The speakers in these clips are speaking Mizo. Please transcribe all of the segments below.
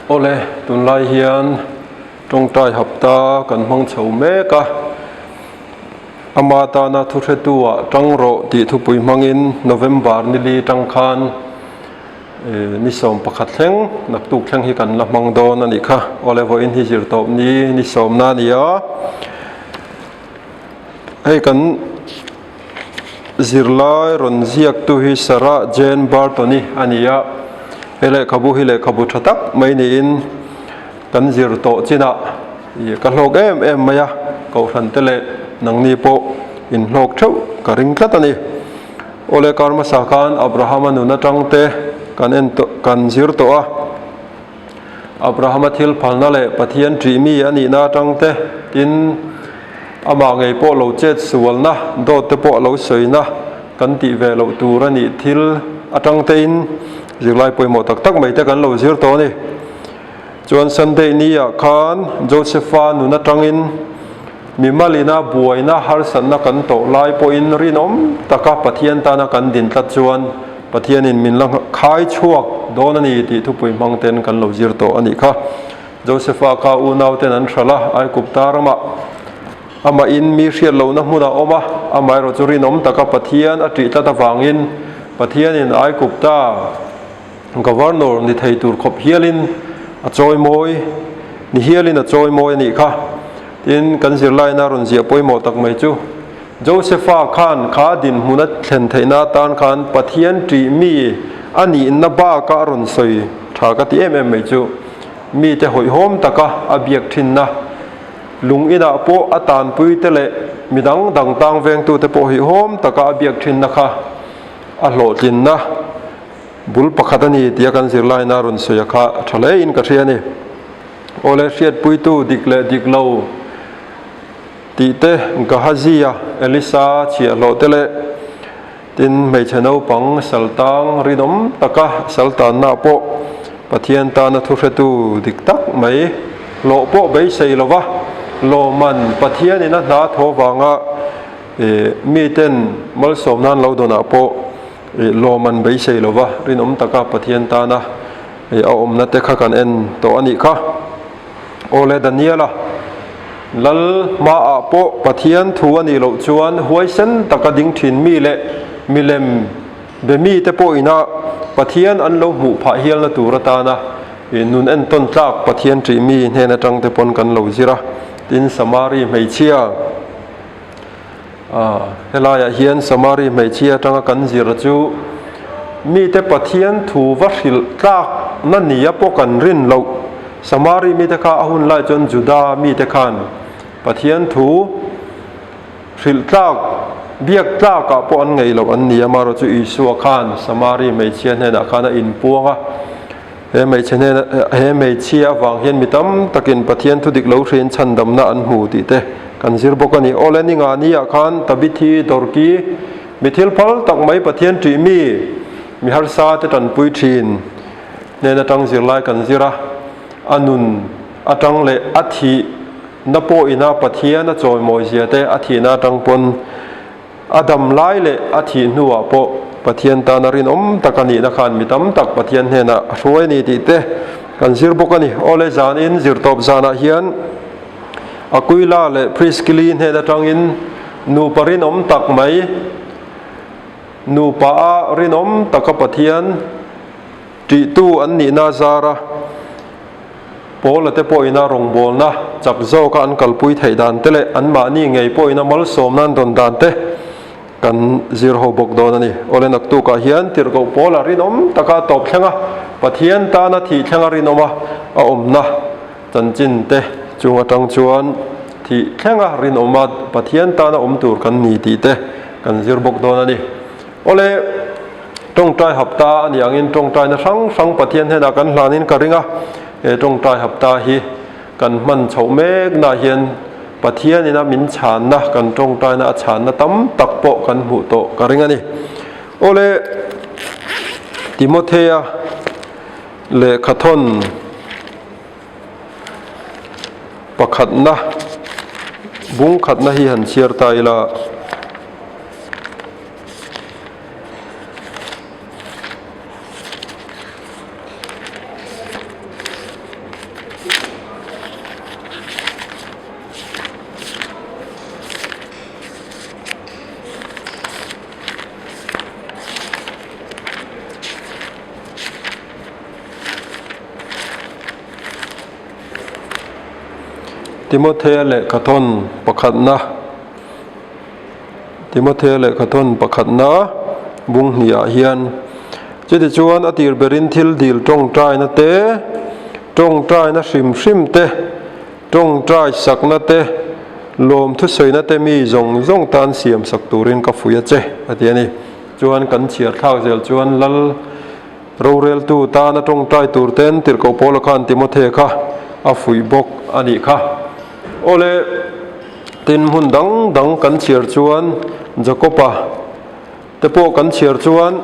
Awle, tunlai hian tawngtai hapta kan hmang chho mek a, ama tana thuhretu-ah tang rawh tih thupui hmangin November nili tang khan ni 11 thleng naktuk thleng hi kan la hmang dawn a nih kha. Awle, vawiin hi zirtawp ni ni sawmna a ni a, hei kan Zirlai rawn ziaktu hi Sarah Jane Barton-i a ni a, he lehkhabu hi lehkhabu tha tak mai niin kan zir tawh chinah ih ka hlawk em em mai a, kohhran te leh nangni pawh inhlawk theuh ka ring tlat a ni. Awle kar hmasa khan Abrahama nun atang te kan en tawh kan zir tawh a, Abrahama thil phalna leh Pathian ṭih mi a nihna atang te, tin, amah ngei pawh lo chet sualna, dawt te pawh a lo sawina kan tih ve loh tur a nih thil atang tein zirlai pawimawh tak tak mai te kan lo zir tawh a ni. Chuan Sunday ni ah khan Josepha nun atangin mimalina buaina harsatna kan tawh lai pawhin rinawm taka Pathian tana kan din tlat chuan Pathianin min la khai chhuak dawn a ni tih thupui hmang ten kan lo zir tawh a nih kha. Josepha kha unau ten an hralh a, Aigupta ramah amahin mi hriat lohna hmunah a awm a, amaherawh chu rinawm taka Pathian a ṭih tlat avangin Pathianin Aigupta Governor ni thei tur khawp hialin a chawimawi ni hialin a chawimawi a nih kha. Tin, kan zirlaina rawn ziah pawimawh tak mai chu Josepha khan kha dinhmun a thlen theihna atan khan Pathian ṭih mi a nihna baka a rawn sawi ṭha ka ti em em mai chu mite hawihhawm taka a biak ṭhinna lung inah pawh a tanpuite leh midang dang tang vengtute pawh hawihhawm taka a biak ṭhinna kha a hlawhtlinna bul pakhat a ni tia kan zirlaina rawn sawi a kha ṭha hlein ka hria a ni. Awle hriatpuitu dik leh dik lo tih te, Gahazia, Elisa chhiahhlawh te leh tin hmeichhe naupang saltang rinawm taka saltanna pawh Pathian tana thuhretu dik tak mai hlawh pawh beisei lova lawmman Pathianin a hna thaw vanga miten malsawm nan lo dawnah pawh lawmman beisei lova rinawm taka Pathian tana a awmna te kha kan en tawh a nih kha. Awle Daniela, Lal hmaah pawh Pathian thu a nih loh chuan huaisen taka ding thin mi leh milem be mite pawh ina Pathian an lo hmuh phah hialna tur atana nun entawn tlak Pathian ṭih mi hnen atang te pawn kan lo zir a. Tin, Samari hmeichhia, helaiah hian Samari hmeichhia atanga kan zir chu mite Pathian thu va hrilh tlakna nia pawh kan rin loh. Samari mite kha a hun lai chuan Juda mite khan Pathian thu hrilh tlak, biak tlakah pawh an ngei loh an ni a, amaherawhchu chu Isua khan Samari hmeichhia hnenah khan a inpuang a. He hmeichhe hnena he hmeichhia avang hian mi tam takin Pathian thu dik lo hriin chhandamna an hmu tih te kan zir bawk a ni. Awle ni nga ni ah khan Tabithi Dorki mi thil phal tak mai Pathian ṭih mi mi harsa te tanpui ṭhin hnen aṭang zirlai kan zir a, a nun aṭang leh a thih na pawh ina Pathian a chawimawi zia te a thihna aṭang pawn A dam lai leh a thih hnuah pawh Pathian tana rinawm tak a nihna khan mi tam tak Pathian hnenah a hruai a ni tih te kan zir bawk a ni. Awle zanin zirtawp zanah hian Aquila leh Priskili hnen atangin nupa rinawm tak mai, nupa a rinawm taka Pathian ṭihtu an nihna zara Paula te pawhina rawngbawlna chak zawka an kalpui theih dan te leh anmahni ngei pawhina malsawmna an dawn dan te kan zir ho bawk dawn a ni. Awle naktukah hian tirhkoh Paula rinawm taka a tawp thleng a, Pathian tana thih thlenga rinawma a awmna chanchin te chung atang chuan thih thlenga rinawma Pathian tana awm tur kan ni tih te kan zir bawk dawn a ni. Awle. Tawngtai hapta a nih angin tawngtaina hrang hrang Pathian hnenah kan hlanin ka ring a, he tawngtai hapta hi kan hman chhoh meknaah hian Pathianina min chhanna, kan tawngtaina a chhanna tam tak pawh kan hmuh tawh ka ring a ni. Awle Timothea lehkhathawn pakhatna bung khatna hi han chhiar ta ila. Timothea lehkhathawn pakhatna Timothea lehkhathawn pakhatna bung hnihah hian chutichuan a tir berin thil dil tawngtaina te, tawngtaina hrim hrim te, tawngtai sakna te, lawmthu sawina te mi zawng zawng tan siam sak turin ka fuih a che a ti a ni. Chuan kan chhiar thlak zel chuan Lal Roreltu tana tawngtai tur ten Tirhkoh Paula khan Timothea kha a fuih bawk a nih kha. Awle, tin hmun dang dang kan chhiar chuan Jakoba te pawh kan chhiar chuan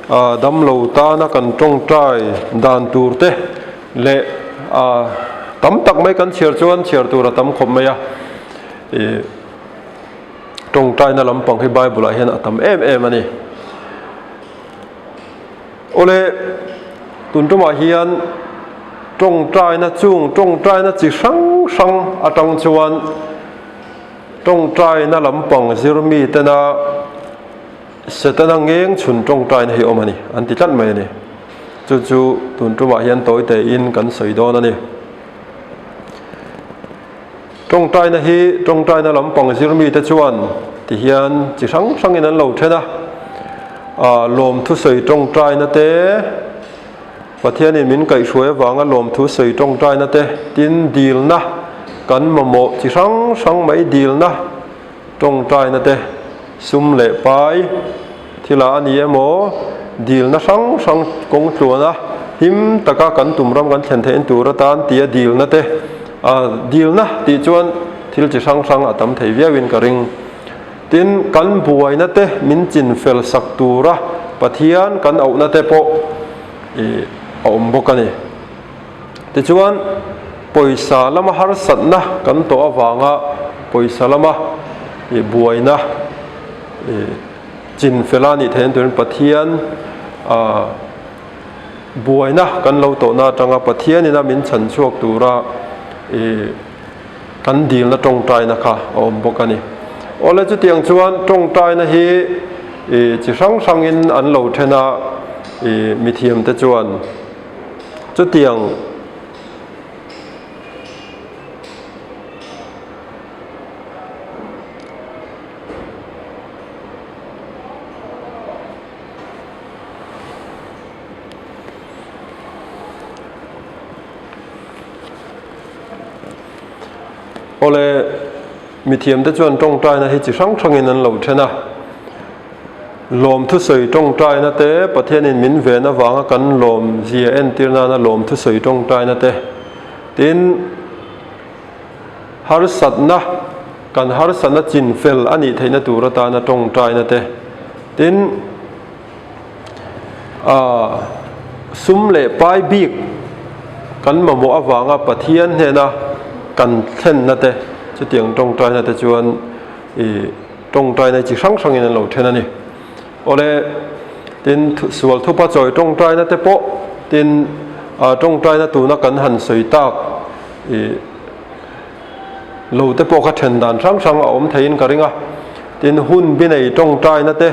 damlo tana kan tawngtai dan tur te leh tam tak mai kan chhiar chuan chhiar tur a tam khawp mai a. Tawngtaina lampang hi Bible ah hian a tam em em a ni. Awle, tun tumah hian tawngtaina chung tawngtaina chi hrang hrang atang chuan tawngtaina lampang zir mi tena Setana ngeng chhun tawngtaina hi awm a ni, an ti tlat mai a ni. Chu chu tun tumah hian tawi tein kan sawi dawn a ni. Tawngtaina hi tawngtaina lampang zir mite chuan ti hian chi hrang hrangin an lo then a, lawmthu sawi tawngtaina te, Pathianin min kaihhruai avanga lawmthu sawi tawngtaina te, tin dilna kan mamawh chi hrang hrang mai dilna tawngtaina te, sum leh pai thilah a ni emaw dilna hrang hrang kawng tluana him taka kan tum ram kan thlen theihna tur atan tia dilna te dilna tih chuan thil chi hrang hrang a tam thei viauin ka ring. Tin, kan buaina te min chin fel sak tura Pathian kan auhna te pawh a awm bawk a ni. Tichuan, pawisa lama harsatna kan tawh avanga pawisa lama buaina chin fela nih theihna turin Pathian buaina kan lo tawhna atanga Pathianina min chhan chhuak tura kan dilna tawngtaina kha a awm bawk a ni. Awle chutiang chuan tawngtaina hi chi hrang hrangin an lo then a, mithiamte chuan chutiang Awle, mithiamte chuan tawngtaina hi chi hrang hrangin an lo then a. Lawmthu sawi tawngtaina te, Pathianin min ven avanga kan lawm zia entir nana lawmthu sawi tawngtaina te, tin, harsatna, kan harsatna chinfel a nih theihna tur atana tawngtaina te, tin, Aaa sum leh pai bik kan mamawh avanga Pathian hnena kan thlenna te chutiang tawngtaina te chuan ih tawngtaina chi hrang hrangin an lo then a ni. Awle tin sual thupa chawi tawngtaina te pawh tin ah tawngtaina tuna kan han sawi tak ih lo te pawh kha then dan hrang hrang a awm theiin ka ring a, tin hun bi nei tawngtaina te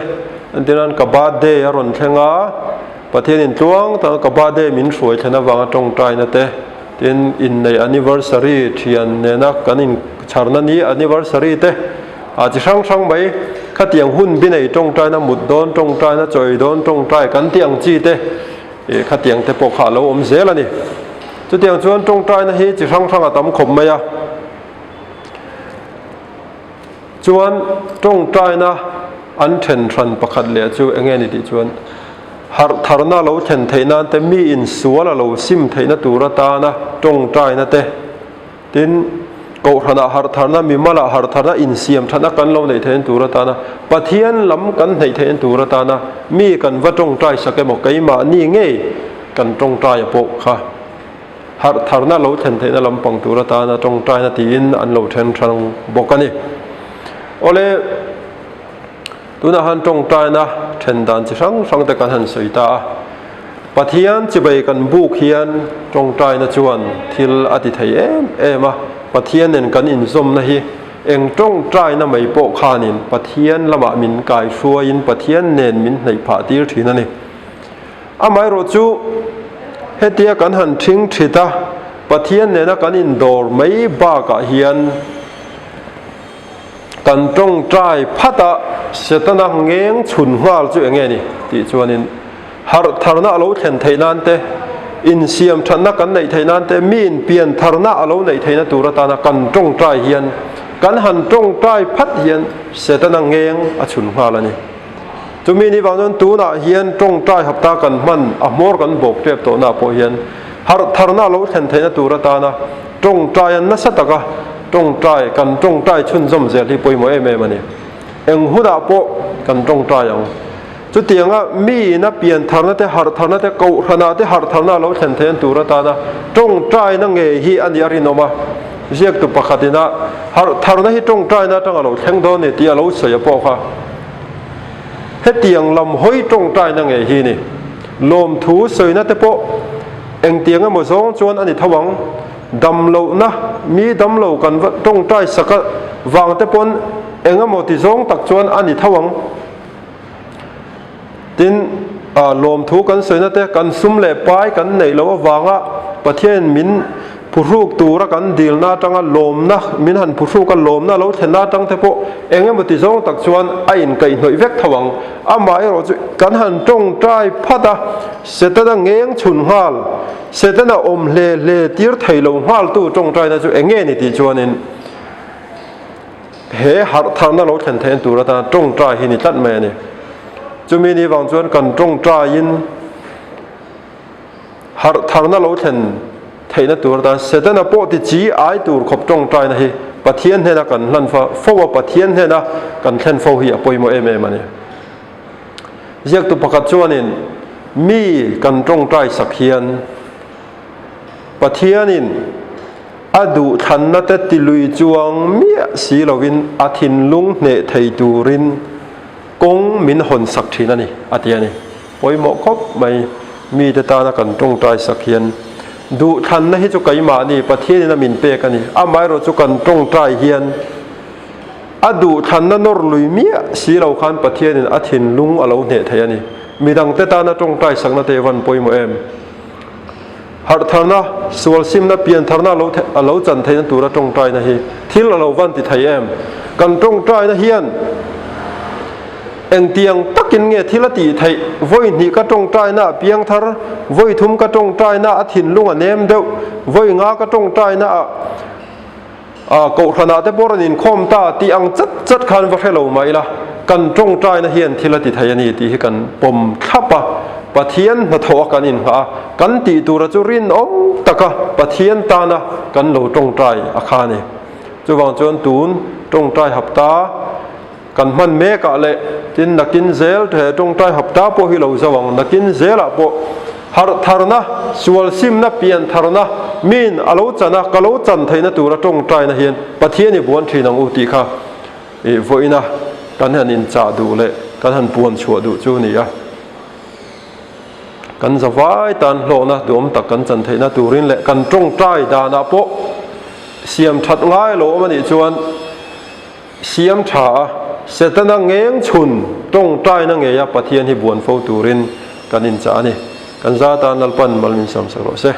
entir nan ka birthday a rawn thleng a, Pathianin tluang taka ka birthday min hruai thlen avanga tawngtaina te, tin inneih anniversary thian nena kan inchharna ni anniversary te ah chi hrang hrang mai khatiang hun bi nei tawngtaina mut dawn tawngtaina chawi dawn tawngtai kan tih ang chi te ih khatiang te pawh kha a lo awm zel a ni. Chutiang chuan tawngtaina hi chi hrang hrang a tam khawp mai a. Chuan tawngtaina an then hran pakhat leh chu eng nge ni tih chuan harh tharna lo thlen theih nan te, mi insual a lo sim theihna tur atana tawngtaina te, Tin, Kohhranah harhtharna, mimalah harhtharna insiam thatna kan lo neih theihna tur atana Pathian lam kan hneih theihna tur atana mi kan va tawngtai sak emaw keimahni ngei kan tawngtaia pawh kha harhtharna lo thlen theihna lampang tur atana tawngtaina tiin an lo then hrang bawk a ni. Awle, tunah han tawngtaina then dan chi hrang hrang te kan han sawi ta a. Pathian chibai kan buk hian tawngtaina chuan thil a ti thei em em a, Pathian nen kan inzawmna hi eng tawngtaina mai pawh khanin Pathian lamah min kaihruaiin Pathian nen min hnaih phah tir thin a ni. Amaherawhchu hetia kan han thing thit a. Pathian nena kan indawr mai bakah hian kan tawngtai phat a, Setana ngeng chhun nghal chu enge ni tih chuanin harh tharna a lo thlen theih nan te, insiam thatna kan neih theih nan te, mi inpian tharna a lo neih theihna tur atana kan tawngtai hian kan han tawngtai phat hian Setana ngeng a chhun nghal a ni. Chumi ni vang chuan tunah hian tawngtai hapta kan hman a hmawr kan bawk tep tawhna pawh hian harh tharna a lo thlen theihna tur atana tawngtai a nasa taka tawngtai kan tawngtai chhunzawm zel hi pawimawh em em a ni. Eng hunah pawh kan tawngtai ang. Chutianga mi ina pian tharna te, harh tharna te, kohhranah te harh tharna a lo thlen theihna tur atana tawngtaina ngei hi a nih a rinawm a. Ziaktu pakhatin a harh tharna hi tawngtaina atanga lo thleng dawn a ni tih a lo sawi a pawh kha. Hetiang lam hawi tawngtaina ngei hi ni. Lawmthu sawina te pawh engtiang emaw zawng chuan a ni tho ang. Damlohna, mi damlo kan va tawngtai sak a vang te pawn eng emaw ti zawng tak chuan a ni tho ang. Tin, lawmthu kan sawina te kan sum leh pai kan neih loh avanga Pathianin min phuhruk tura kan dilna atanga lawmna, min han phuhruk a lawmna lo thlenna atang te pawh eng emaw ti zawng tak chuan a inkaihhnawih vek tho ang. Amaherawh chu kan han tawngtai phat a, Setana ngeng chhun nghal, Setana awm hle hle tir thei lo nghaltu tawngtaina chu eng nge ni tih chuanin he harh tharna lo thlen theihna tur atana tawngtai hi ni tlat mai a ni. Chumi ni vang chuan kan tawngtaiin harh tharna lo thlen theihna tur atan Setana pawh ti chi ai tur khawp tawngtaina hi Pathian hnena kan hlan fo a, Pathian hnena kan thlen fo hi a pawimawh em em a ni. Ziaktu pakhat chuanin mi kan tawngtai sak hian Pathianin a duhthlanna te tilui chuang miah si lovin a thinlung hneh thei turin kawng min hawn sak thin a ni, a ti a ni. Pawimawh khawp mai mite tana kan tawngtai sak hian duhthlanna hi chu keimahni Pathianin a min pek a ni. Amaherawh chu kan tawngtai hian A duhthlanna nawr lui miah si lo khan Pathianin a thinlung a lo hneh thei a ni. Midangte tana tawngtai sakna te van pawimawh em? Harhtharna, sualsimna, piantharna a lo a lo chan theihna tura tawngtaina hi thil a lo van ti thei em? Kan tawngtaina hian engtiang takin nge thil a tih theih? Vawi hnih ka tawngtaina a piangthar, vawi thum ka tawngtaina a thinlung a nem deuh, vawi nga ka tawngtaina a A Kohhranah te pawh rawn inkhawm ta tih ang chat chat khan va hre lo mah ila, kan tawngtaina hian thil a ti thei a ni tih hi kan pawm thlap a, Pathian hnathawh a kan inngah a, kan tih tura chu rinawm taka Pathian tana kan lo tawngtai a kha a ni. Chuvang chuan tun tawngtai hapta kan hman mekah leh tin nakin zel he tawngtai hapta pawh hi lo zo ang, nakin zelah pawh harh tharna, sual simna, pian tharna, min a lo chan a, ka lo chan theihna tura tawngtaina hian Pathian i buan thin ang u tih kha i vawiina kan han inchah duh leh kan han puan chhuah duh chu a ni a. Kan zavai tan hlawhna duhawm tak kan chan theihna turin leh kan tawngtai danah pawh siam that ngai lo awm a nih chuan, Siam tha a, Setana ngeng chhun tawngtaina ngeia Pathian hi buan fo turin kan inchah a ni. Kan za tan Lalpan mal min sam sak rawh se.